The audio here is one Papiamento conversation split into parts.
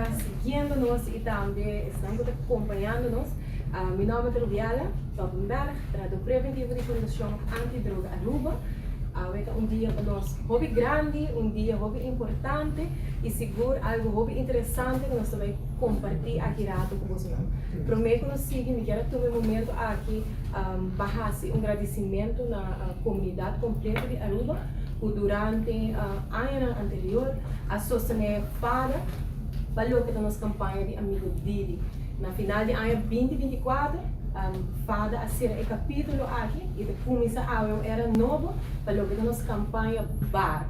ta siguiendo nos y tambe esnan cu ta acompañando nos. Mi nomber ta Rubiala Toppenberg, trahador preventivo di Fundacion Anti Droga Aruba. Awe ta un dia pa nos hopi grandi, un dia hopi importante y sigur algo hopi interesante cu nos ta bay comparti aki rato cu bosonan. Prome cu nos sigui mi kier a tuma e momento aki pa haci un gradicimento na comunidad completo di Aruba cu durante añanan anterior a sostene fada pa loke ta nos campaña di Amigo Didi. Na final di aña binti 24 fada a cera e capitulo aki y ta cuminsa awe un era nobo pa loke ta nos campaña bar.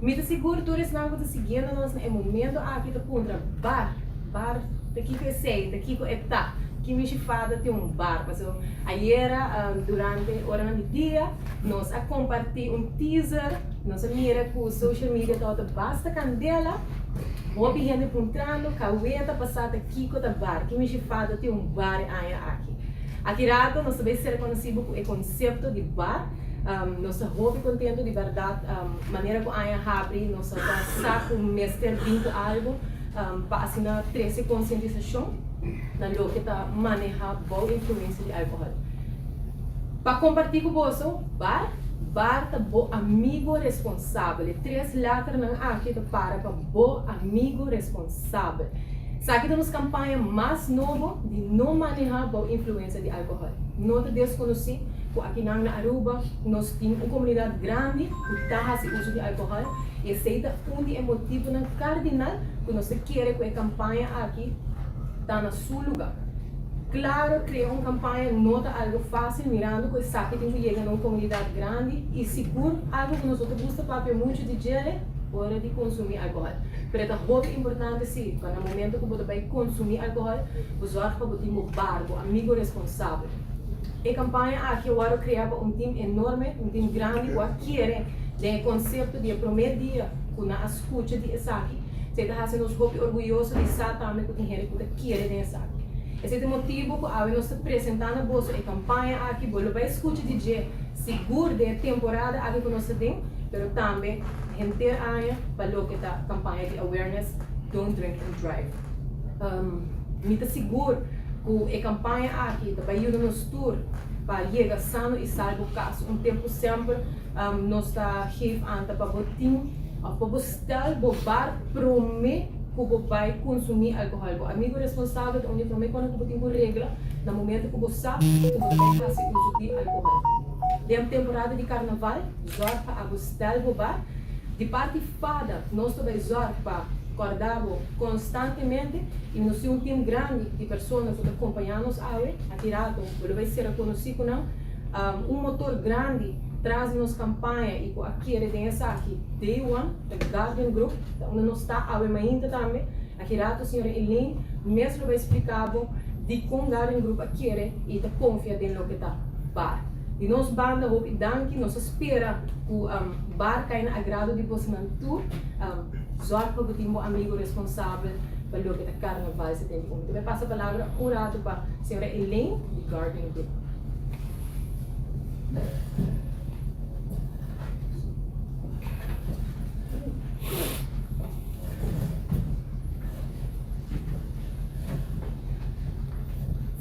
Mi ta sigur tur esnan cu ta siguiendo nos na e momento aki ta puntra bar, bar ta kico esey, ta kico e ta, ki mishi fada tin un bar? Pasobra ayera durante oranan di dia nos a comparti un teaser, nos a mira cu social media tabata basta candela, hopi hende puntrando caweta ta pasa ta kico ta bar, ki mishi fada tin un bar e aña aki. Aki rato nos ta bay ser conoci bo cu e concepto di bar. Nos ta hopi contento di berdad manera cu aña habri nos ta sa cu mester bin cu algo pa asina trece concientisacion na loke ta maneha bou influencia di alcohol. Pa comparti cu boso, bar, bar ta bo amigo responsabel. E tres letternan aki ta para pa bo amigo responsabel. Esaki ta nos campaña mas nobo di no maneha bou influencia di alcohol. No ta desconoci cu akinan na Aruba nos tin un comunidad grandi cu ta haci uso di alcohol y esey ta un di e motibonan cardinal cu nos ta kere cu e campaña aki ta na su luga. Claro, crea un campaña no ta algo facil mirando cu esaki tin cu yega na un comunidad grandi y sigur algo cu nos no ta gusta papia mucho di djele ora di consumi alcohol. Pero e ta hopi importante si pa na momento cu bo ta bay consumi alcohol bo zorg pa bo tin bo bar, bo amigo responsabel. E campaña aki a worde crea pa un team enorme, un team grandi cu a kere den e concepto di e prome dia cu nan a scucha di esaki. Esey ta haci nos hopi orguyoso di sa tambe cu tin hende cu ta kere den esaki. Esey ta e motibo cu awe nos ta presenta na boso e campaña aki. Bo lo bay scucha di dje sigur den e temporada aki cu nos ta den, pero tambe henter aña pa loke ta campaña di awareness Don't Drink and Drive. Mi ta sigur cu e campaña aki ta bay yuda nos tur pa yega sano y salvo cas. Un tempo semper nos ta geef aan ta pa bo tin of pa bo stel bo bar prome cu bo bay consumi alcohol. Bo amigo responsabel ta un di prome cosnan cu bo tin cu regla na momento cu bo sa cu bo ta bay haci uso di alcohol. Den temporada di carnaval zorg pa abo stel bo bar. Di parti fada nos ta bay zorg pa corda bo constantemente y nos tin un team grandi di persona cu ta compaña nos awe. Aki rato bo lo bay cera conoci cu nan. Un motor grandi tras di nos campaña y cu a kere den esaki day one ta Guardian Group, ta unda nos ta awe mainta tambe. Aki rato señora Elaine mes lo bay splica bo dicon Guardian Group a kere y ta confia den loke ta bar. Di nos banda hopi danki, nos a spera cu bar cay na agrado di bosonan tur. Zorg pa bo tin bo amigo responsabel pa loke ta Carnaval 71. Mi ta bay pasa palabra un rato pa señora Elaine di Guardian Group.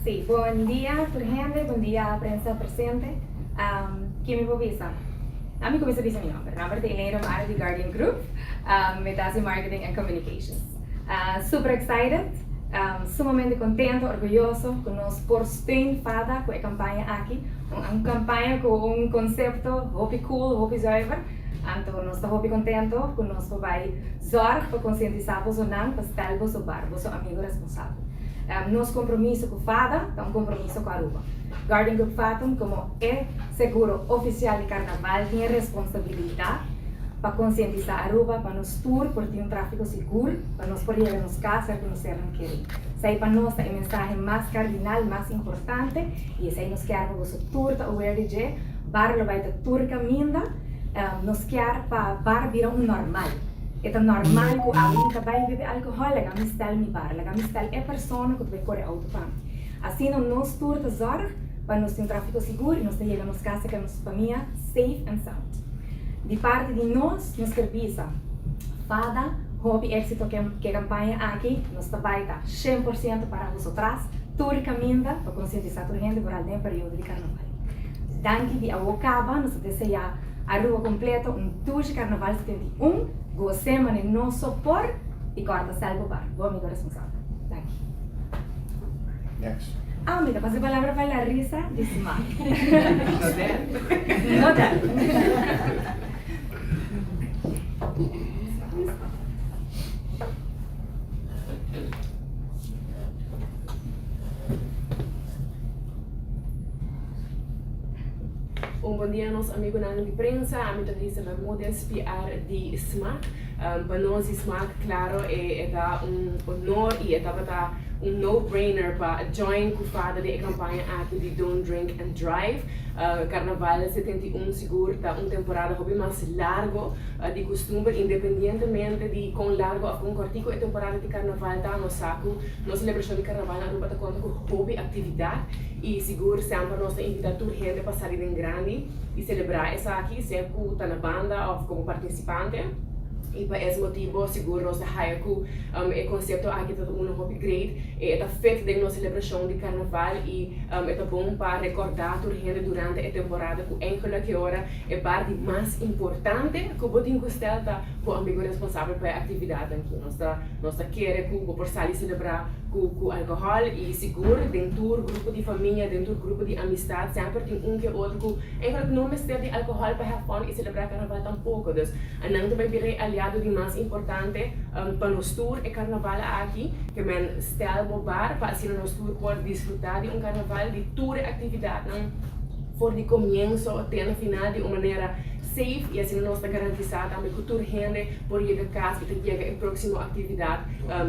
Sí, bon dia tur hende, bon dia prensa presente. Ke mi por bisa? Ami kuminsá bisa mi nomber. Nomber ta Elaine Romano di Guardian Group. Mi ta hasi marketing and communications. Super excited, sumamente contento, orguyoso ku nos por steun Fada ku e kampaña aki. Un kampaña ku un konsepto hopi cool, hopi zuiver. Anto nos ta hopi contento ku nos por bai zorg pa konsientisá bosonan pa stel boso bar, boso amigo responsabel. Nos kompromiso ku Fada ta un kompromiso ku Aruba. Guardian Group Fatum komo e seguro ofisial di karnaval tin e responsabilidat pa konsientisá Aruba pa nos tur por tin un tráfiko sigur, pa nos por yega nos kas ser ku nos sernan kerí. Esei pa nos ta e mensahe mas kardinal, mas importante i esei nos kier pa boso tur ta aware di dje. Bar lo bai ta tur kaminda. Nos kier pa bar bira un normal. E ta normal ku awe mi ta bai bebe alkohòl, laga mi stel mi bar, laga mi stel e persona ku ta bai kore outo pa mi. Asina nos tur ta zòrg pa nos tin un tráfiko sigur i nos ta yega nos kas serka nos famia safe and sound. Di parti di nos, nos kier bisa, Fada. Hopi éksito ku e kampaña aki. Nos ta bai ta 100% para boso tras tur kaminda pa konsientisá tur hende vooral den e periodo di karnaval. Danki di awo kaba nos ta deseá Aruba kompleto un dushi Karnaval 71, gos'é mane no so por i kòrta sèl bo bar. Bo amigo responsabel. Danki. Next. Ah, mi ta pasa e palabra pa Larissa di Smaak. No den. Un bon dia nos amigunan di prensa, ami ta Lisa Bermudez, PR di Smaak. Pa nos di Smaak, claro, e ta un honor y e tabata un no-brainer pa join cu fada den e campaña aki di Don't Drink and Drive. Carnaval 71 sigur ta un temporada hopi mas largo di custumber, independientemente di con largo of con cortico e temporada di Carnaval ta, nos sa cu nos celebracion di Carnaval na Aruba ta conta cu hopi actividad y sigur semper nos ta invita tur hende pa sali den grandi y celebra esaki, sea cu ta na banda of como participante. Y pa es motibo sigur nos ta haya cu e concepto aki ta uno hopi great. E ta fit den nos celebracion di Carnaval y e ta bon pa recorda tur hende durante e temporada cu eigenlijk e ora e parti mas importante cu bo tin cu stel ta bo amigo responsabel pa e actividadnan aki. Nos ta nos ta kere cu bo por sali celebra cu cu alcohol y sigur den tur grupo di famia, den tur grupo di amistad semper tin un ke otro cu eigenlijk no mester di alcohol pa have fun y celebra Carnaval tampoco. Dus nan ta bay bira e aliado di mas importante pa nos tur e Carnaval aki. Ke men stel bo bar pa asina nos tur por disfruta di un Carnaval, di tur e actividadnan for di comienso te na final di un manera safe y asina nos ta garantisa tambe cu tur hende por yega cas y ta yega e proximo actividad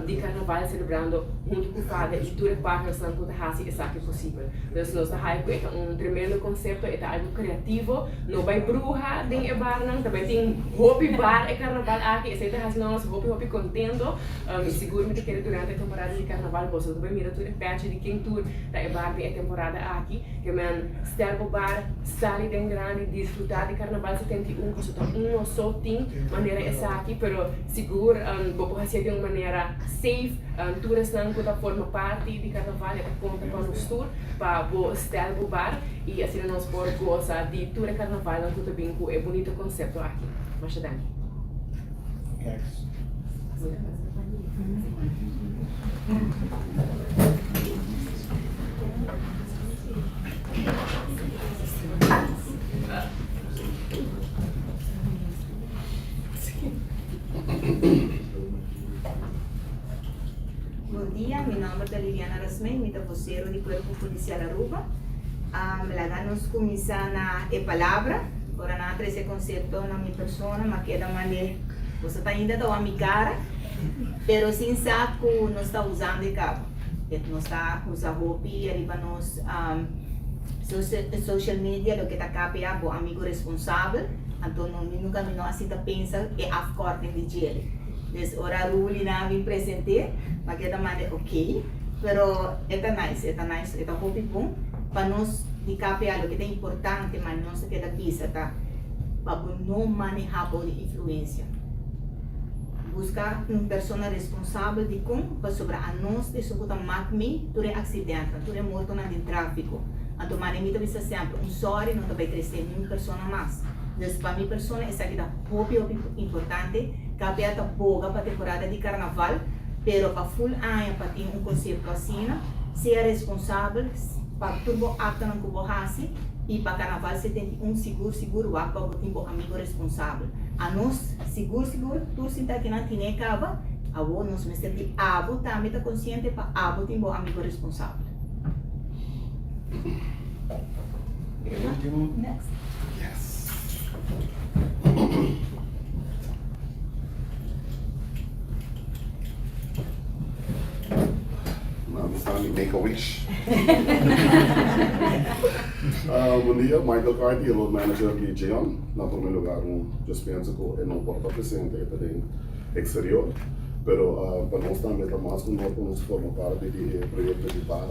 di Carnaval celebrando hunto cu fada y tur e partnersnan cu ta haci esaki posibel. Dus nos ta haya cu e ta un tremendo concepto, e ta algo creativo, no bay bruha den e barnan, ta bay tin hopi bar e Carnaval aki, esey ta haci nos hopi hopi contento. Mi sigur mi ta kere durante e temporada di Carnaval boso ta bay mira tur e pechi di ken tur ta e bar den e temporada aki. Ke men stel bo bar, sali den grandi, disfruta di Carnaval 71 paso ta uno so tin manera esaki pero sigur bo por hacié den un manera safe. Tur esnan cu ta forma parti di Carnaval e ta conta pa nos tur pa bo stel bo bar y asina nos por goza di tur e Carnavalnan cu ta bin cu e bunito concepto aki. Masha danki. Bon dia, mi nomber ta Liliana Rasmijn, mi ta vocero di Cuerpo Policial Aruba. Laga nos cuminsa na e palabra. Ora nan a trece e concepto na mi persona, m'a keda male, boso ta ainda ta wak mi cara, pero sin sa cu nos ta usando e cabo. Nos ta usa hopi ariba nos social media loke ta KPA, bo amigo responsabel, anto no mi nunca mi no a sinta pensa e afkorting di djele. Dus ora Ruli nan a bin presente, m'a keda male ok, pero e ta nice, e ta nice, e ta hopi bon pa nos di KPA loke ta importante ma nos ta keda bisa ta pa bo no maneha bou di influencia. Buska un persona responsabel dikon pasobra anos esun ku ta mak mi tur e aksidentnan, tur e mortonan den trafiko. Anto mane mi ta bisa semper un sorry no ta bai trese niun persona mas. Dus pa mi persona esaki ta hopi hopi importante. KPA ta boga pa temporada di karnaval pero pa full aña pa tin un konsepto asina. Sea responsabel pa tur bo aktonan ku bo hasi i pa karnaval 71 sigur sigur wak pa bo tin bo amigo responsabel. Anos sigur sigur tur sinta kinan tine kaba, awo nos mester di abo tambe ta konsiente pa abo tin bo amigo responsabel. E ultimo. Next. Yes. Nan ta mi make a wish. Bon dia, Michael Carty, road manager di Jeon. Na prome lugar un just pensa cu e no por ta presente, e ta den exterior. Pero pa nos tambe ta mas honor pa nos forma parti di e proyecto di bar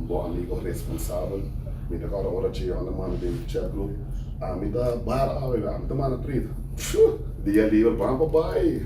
Bo Amigo Responsabel. Mi ta acorda ora Jeon a manda den chat group, ami ta bar awe, ami ta manda treat. Pshu! Dia liber, ban pa bai!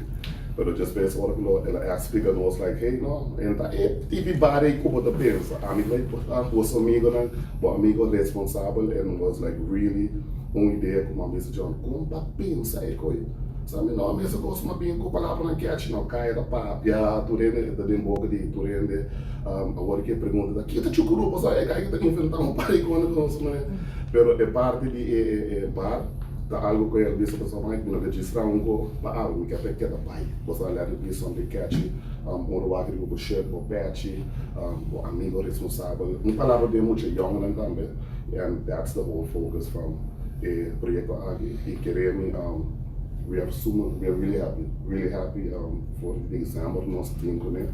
Pero despues ora ku lo el a explica nos like hey no e no ta e tipi bar ei ku bo ta pensa. Ami ta importa boso amigonan, bo amigo responsabel and was like really un idea ku mi a bisa John kon bo a pensa e koe? Sa mi no a mester kos mi a bin ku palabranan catchy no kaya ta papia tur hende ta den boka di tur hende. Awor ki e pregunta ta kita chukuru pasobra e kai ta inventa un par di kos ku nos manera. Pero e parti di e bar ta algo ku el bisa pasobra mi no registra un ko pa algo mi ke pa e keda bai. Bo sa let it be something catchy ora wak riba bo shirt bo pechi bo amigo responsabel un palabra den mucha yòngenan tambe and that's the whole focus from e proyekto aki i kere mi we are suma we are really happy really happy for di december nos tin kuné.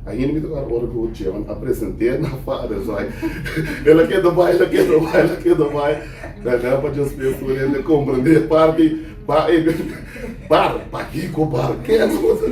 Ainda mi ta kòrda ora ku Jeon a present'é na Father so like el a keda bai el a keda bai el a keda bai daarna pa djis mes tur hende komprendé e parti ba e bar pakiko bar ken bo ta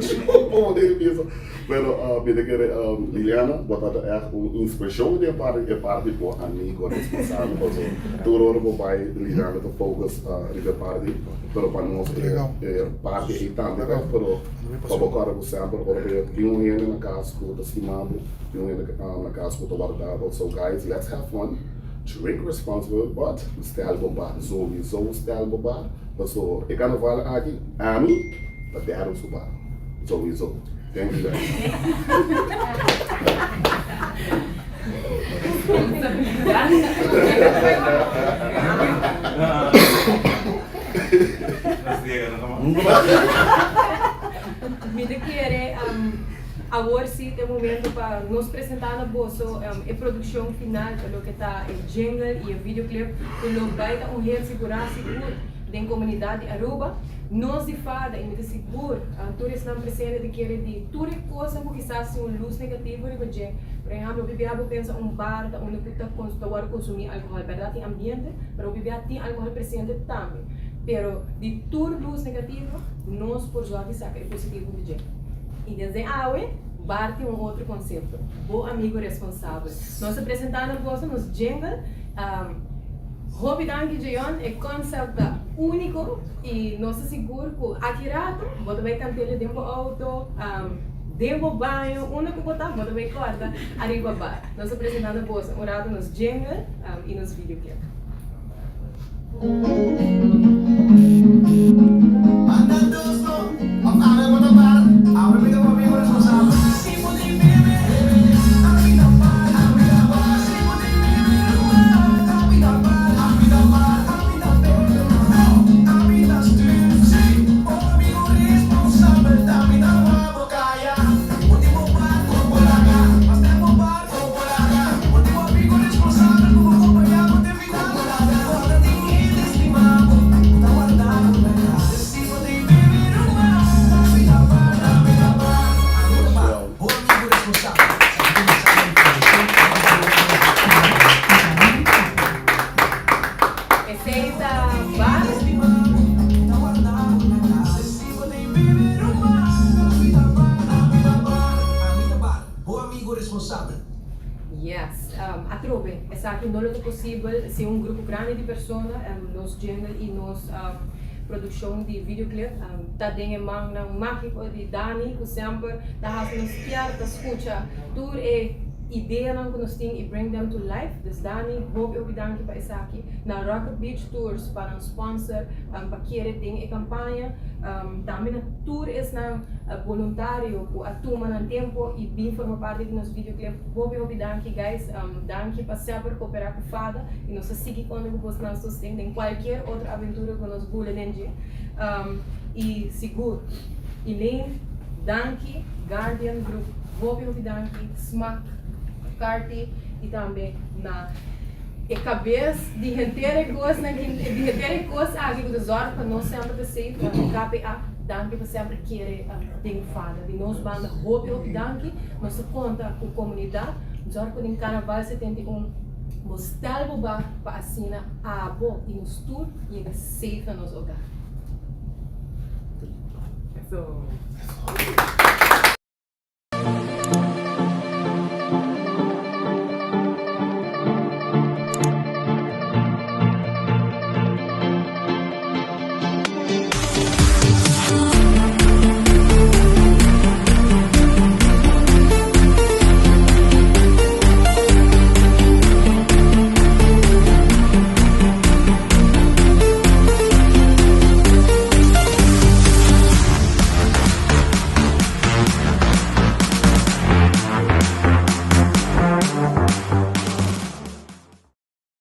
bisa pero mi ta kere Liliana bo tabata ègt un inspirashon den e parti bo amigo responsabel pasobra tur ora bo bai Liliana ta focus riba e parti pero pa nos e parti ei tambe pero Pa bo kòrda ku semper ora bo tin un hende na kas ku ta stima bo, tin un hende na kas ku ta warda bo. So guys, let's have fun, drink responsible, but stel bo bar, sowieso stel bo bar, paso e karnaval aki ami ta dèru su bar, sowieso. Thank you guys. Mi ta kere awor si ta e momento pa nos presenta na boso e produccion final pa loke ta e jingle y e videoclip cu lo bay ta un hit sigura sigur den comunidad di Aruba. Nos di fada y mi ta sigur tur esnan presente ta kere di tur e cosnan cu kisas tin un luz negativo riba dje. Por ehemplo, hopi bia bo pensa un bar ta unda cu ta worde consumi alcohol, berdad tin ambiente, pero hopi bia tin alcohol presente tambe. Pero di tur luz negativo nos por zorg di saca e positivo di dje. Y desde awe bar tin un otro concepto, bo amigo responsabel. Nos ta presenta na boso nos jingle. Hopi danki Jeon, e concept ta unico y nos ta sigur cu aki rato bo ta bay cantele den bo auto, den bo baño, unda cu bo ta bo ta bay corda ariba bar. Nos ta presenta na boso un rato nos jingle y nos videoclip. Esey ta bar. Yes, atrobe esaki no lo ta posibel sin un grupo grandi di persona, nos jingle y nos produccion di videoclip ta den e mannan magico di Dani cu semper ta haci nos kier ta scucha tur e ideanan cu nos tin y bring them to life. Dus Dani, hopi hopi danki pa esaki. Na Rocket Beach Tours pa nan sponsor pa kere den e campaña. Tambe na tur esnan boluntario cu a tuma nan tempo y bin forma parti di nos videoclip. Hopi hopi danki guys. Danki pa semper coopera cu fada y nos ta sigui conta cu bosnan sosten den cualkier otro aventura cu nos bula den dje. Y sigur Elaine danki, Guardian Group hopi hopi danki, Smaak, Carty y tambe na E kabes di henter e kosnan ki di henter e kos aki ku ta zòrg pa nos semper ta safe ta KPA. Danki pa semper kere den fada di nos banda. Hopi hopi danki. Nos ta konta ku komunidat. Zòrg ku den Karnaval 71 bo stel bo bak pa asina abo i nos tur yega safe na nos hogar. Eso.